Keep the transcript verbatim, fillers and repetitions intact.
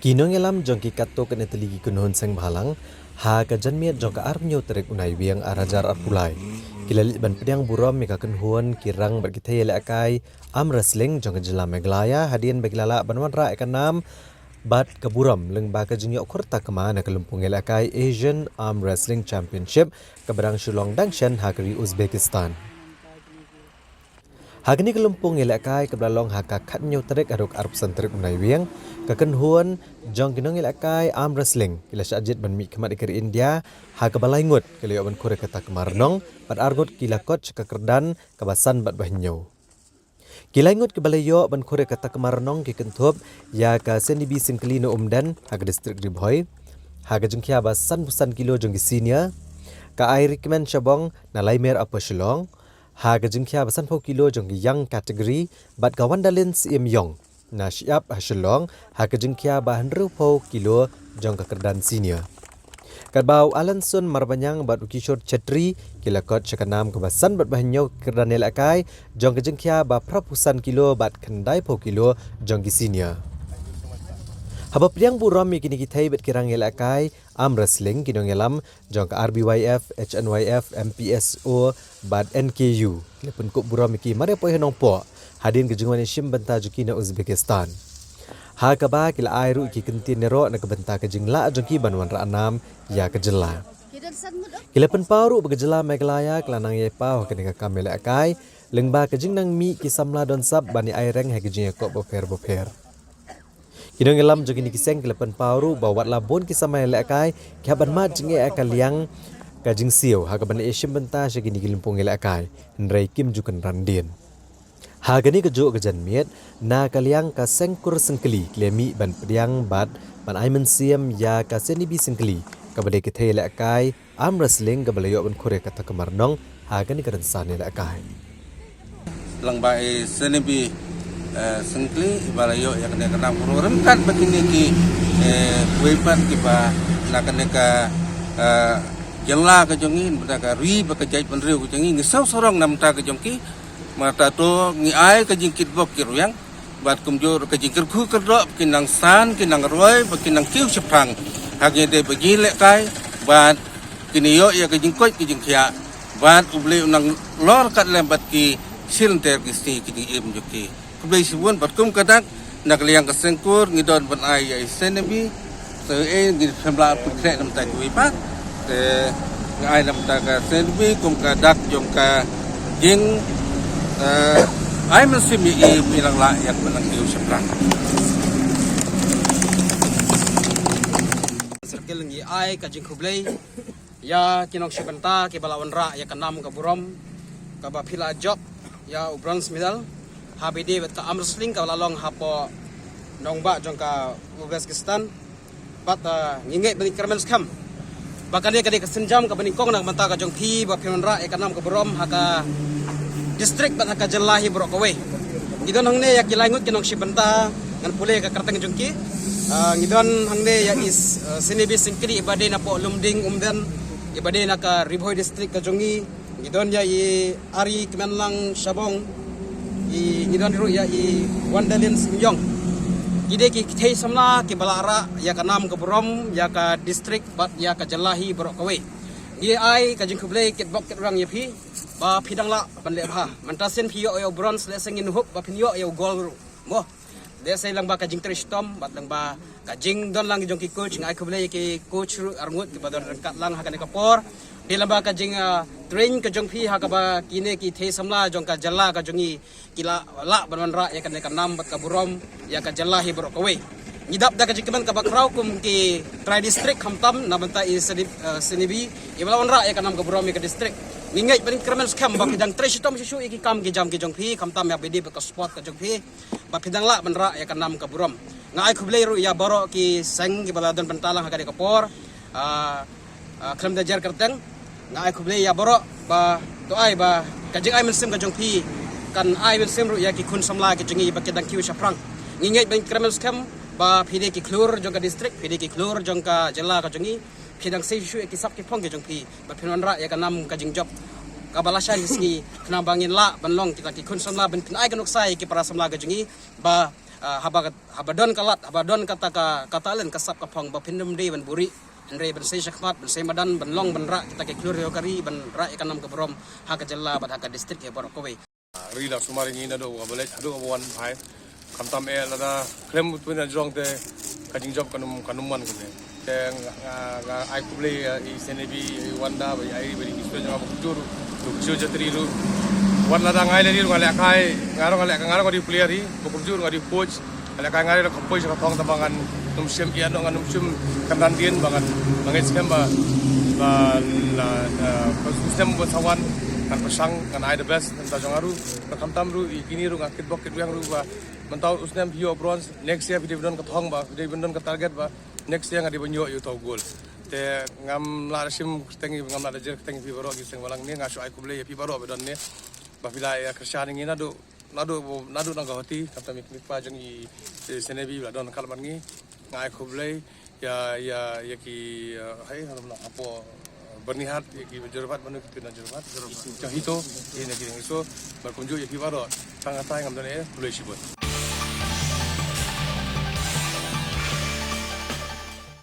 Ki nongïalam jong ki katto katne tylli ki kynhun seng bhalang ha ka janmiet jong ka arphew tarik u Naiwieng arhajar arphew lai ki la leit ban pdiang burom ïa ka kynhun, ki rang bad ki thei ïalehkai arm wrestling jong ka jylla Meghalaya hadien ba ki la lah ban wanrah ïa ka nam bad ka burom lyngba ka jingïoh khur takma na ka lympung ïalehkai Asian Arm Wrestling Championship kaba dang shu long dang shen ha ka ri Uzbekistan. Ha kane ka lympung ïalehkai kaba la long ha ka khathynñiew tarik haduh arphew san tarik u Naiwieng, ka kynhun jong ki nongïalehkai arm wrestling ki la shah jied ban mihkhmat ïa ka ri India ha kaba lai ngut ki la ïoh ban khur ïa ka takma rnong bad ar ngut ki la kot sha ka kyrdan kaba san bad ba hynñiew. Ki lai ngut kiba la ïoh ban khur ïa ka takma rnong ki kynthup ïa ka Senibi Syngkli na Umden ha ka district Ri Bhoi ha ka jingkhia ba sanphew san kilo jong ki senior, ka Airikmen Shabong na Laimer Upper Shillong ha ka jingkhia ba sanphew kilo jong ki young category, bad ka Wandalin Syiem Ïong na Shyiap ha Shillong ha ka jingkhia ba hynriewphew kilo jong ka kyrdan senior. Katba u Alanson Marbaniang bad u Kishore Chetri ki la kot sha ka nam kaba san bad ba hynñiew kyrdan ïalehkai jong ka jingkhia ba phraphew san kilo bad khyndaiphew kilo jong ki senior. Haba pdiang burom ïa kine ki thei bad ki rang ïalehkai arm wrestling, ki nongïalam jong ka R B Y F, H N Y F, M P S O bad N K U ki la pynkup burom ïa ki mar ïa poi ha Nongpoh hadien ka jingwan ïashim bynta jong ki na Uzbekistan, ha kaba ki la ai ruh ïa ki kyntien ïaroh na ka bynta ka jinglah jong ki ban wanrah nam ïa ka jylla. Ki la pynpaw ruh ba ka jylla Meghalaya ka la nang ïai paw ha kane ka kam ïalehkai lyngba ka jingnang mih ki samla don sap ban ïa ai reng ha ki jingïakop bapher bapher. Ki nongïalam jong kine ki seng ki la pynpaw ruh ba wat la bun ki samla ïalehkai ki hap ban mad jingeh ha ka liang ka jingsiew ha kaba ïashim bynta sha kine ki lympung ïalehkai, hynrei kim ju kynran dien. Ha kane kajuh ka janmiet, na ka liang ka Seng Kur Syngkli ki la mih ban pdiang bad ban ai mynsiem ïa ka Senibi Syngkli kaba dei ka thei ïalehkai arm wrestling kaba la ïoh ban khur ïa ka takma rnong ha kane ka rynsan ïalehkai. Lyngba i Senibi, eh, Syngkli iba la ïoh ïa kane ka nam, ryngkat bad kine ki, eh, wei pat kiba na kane ka, eh, jylla ka jong ngi, na ka ri bad ka jaitbynriew ka jong ngi, ngi sngewsarong na bynta ka jong ki. Mynta to ngi ai ka jingkitbok kitrwiang bad kumjuh ruh ka jingkyrkhu kyrdoh ba kin nang san, kin nang roi, ba kin nang kiew shaphrang ha kine ki thei ba ki lehkai, bad kin ïoh ïa ka jingkoit ka jingkhiah, bad U Blei un nang lor ryngkat lem bad ki shilynter ki sngi ki jingim jong ki. Khublei shibun. Bad kum ka dak, na ka liang ka Seng Kur ngi don ban ai ïa i Senibi. Te eh, ngi pynbna pyrkhat na bynta kiwei pat. Te nga ai na bynta ka Senibi kum ka dak jong ka jing, eh, ai mynsiem ïa i, i nang lah ïa ka ban nang kiew shaphrang. Circle ngi ai ka jingkhublei ïa ki nongshim bynta kiba la wanrah ïa ka nam ka burom kaba phi la jop ïa u bronze medal ha ba ïadei bad ka arm wrestling kaba la long hapoh nongbah jong ka Uzbekistan. Bad, ah, ngi ngeit ba ngi kyrmen skhem ba kane ka dei ka sienjam kaba nyngkong na ka bynta ka jong phi ba phin wanrah ïa ka nam ka burom ha ka district bad ha ka jylla hi baroh kawei. Ngi don hangne ïa ki lai ngut ki nongshim bynta, ngan pule ïa ka kyrteng jong ki. Ah, ngi don hangne ïa i, ah, Senibi Syngkli iba dei napoh Lumding Umden, iba dei na ka Ri Bhoi district ka jong ngi. Ngi don ïa i Ari Kmenlang Shabong, i, ngi don ruh ïa i Wandalin Syiem Ïong. Ki dei ki thei samla kiba la rah ïa ka nam ka burom ïa ka district bad ïa ka jylla hi baroh kawei. Ngi ai ka jingkhublei kitbok kitrwiang ïa phi ba phi dang lah ban leh bha. Mynta sien phi ïoh ïa u bronze, lehse ngin hope ba phin ïoh ïa u gold ruh, mo. Lehse lyngba ka jingtrei shitom bad lyngba ka jingdon lang jong ki coach, nga ai khublei ïa ki coach ruh arngut kiba don ryngkat lang ha kane ka por. Dei lyngba ka jing, ah, train ka jong phi ha kaba kine ki thei samla jong ka jylla ka jong ngi ki la lah ban wanrah ïa kane ka nam bad ka burom ïa ka jylla hi baroh kawei. Ngi dap da ka jingkmen kaba khraw kum ki trai district khamtam na bynta i Seni-, ah, Senibi iba la wanrah ïa ka nam ka burom ïa ka district. Ngi ngeit ba ngi kyrmen skhem ba phi dang trei shitom shisha ïa ki kam ki jam ki jong phi khamtam ïa ba ïadei bad ka sport ka jong phi ba phi dang lah ban rah ïa ka nam ka burom. Nga ai khublei ruh ïa baroh ki seng kiba la don bynta lang ha kane ka por. Ah, ah, khlem da jer kyrteng, nga ai khublei ïa baroh ba to ai ba ka jingai mynsiem ka jong phi kan ai mynsiem ruh ïa ki khun samla ki jong ngi ba ki dang kiew shaphrang. Ngi ngeit ba ngi kyrmen skhem ba phi dei ki khlur jong ka district, phi dei ki khlur jong ka jylla ka jong ngi. Phi dang sei shuh ïa ki sap ki phong ki jong phi ba phin wanrah ïa ka nam ka jingjop kaba lashai sngi khnang ba ngin lah ban long kita ki khun samla ban pyn-ai ka nuksa ïa ki para samla ka jong ngi ba, Ah, haba, haba don ka lad, haba don kata ka, ka talent, ka sap ka phong, ba phin ym dei ban buhrieh, hynrei ban sei shakhmat, ban sei madan, ban long, ban rah kita ki khlur ïa ka ri, ban rah ïa ka nam ka burom ha ka jylla bad ha ka district ïa baroh kawei. Ri la sumar ïa ngi naduh ba leit haduh ba wan bha. Khamtam eh lada khlem u twin na jrong te ka jingjop kan ym, kan ym wan kumne. Te nga, nga, nga ai khublei ïa i Senebi, i Wanda, ba i ai ba dei ki student jong nga ba kumjuh ruh, ba kumjuh jatri ruh. Wat lada nga ai lade ruh nga lehkai, nga ruh nga lehkai, nga ruh nga dei player hi, ba kumjuh ruh nga dei coach. Nga lehkai nga dei la ka poi sha ka thong tang ba ngan ym shym ïa noh, ngan ym shym kynran dien ba ngan, ba ngan skhem ba, ba la, la, ba snem ba sa wan ngan pyrshang, ngan ai the best na ka bynta jong nga ruh. Ba khamtam ruh ïa kine ruh nga kitbok kitweng ruh ba mynta u snem phi ïoh bronze, next year phi dei ban don ka thong ba, phi dei ban don ka target ba next year nga dei ban ïoh ïa uta u gold. Te ngam lah da shim kyrteng, ngam lah da jer kyrteng ïa phi baroh ki seng balang ne, nga shu ai khublei ïa phi baroh ba don ne. Ba phi la ïa kyrshan ïa ngi naduh, naduh, naduh nang Guwahati, khamtam ïa ki kpa jong i, i Senebi ba la don ryngkat bad ngi. Nga ai khublei ïa, ïa, ïa ki, eh, hai, harum na hapoh, eh, Byrnihat, ïa ki Jorabat, mano ki pyndan Jorabat. Jong Hito, ïa ki jong Iso, ba kumjuh ïa phi baroh. Tang katai ngam don eh, khublei shibun.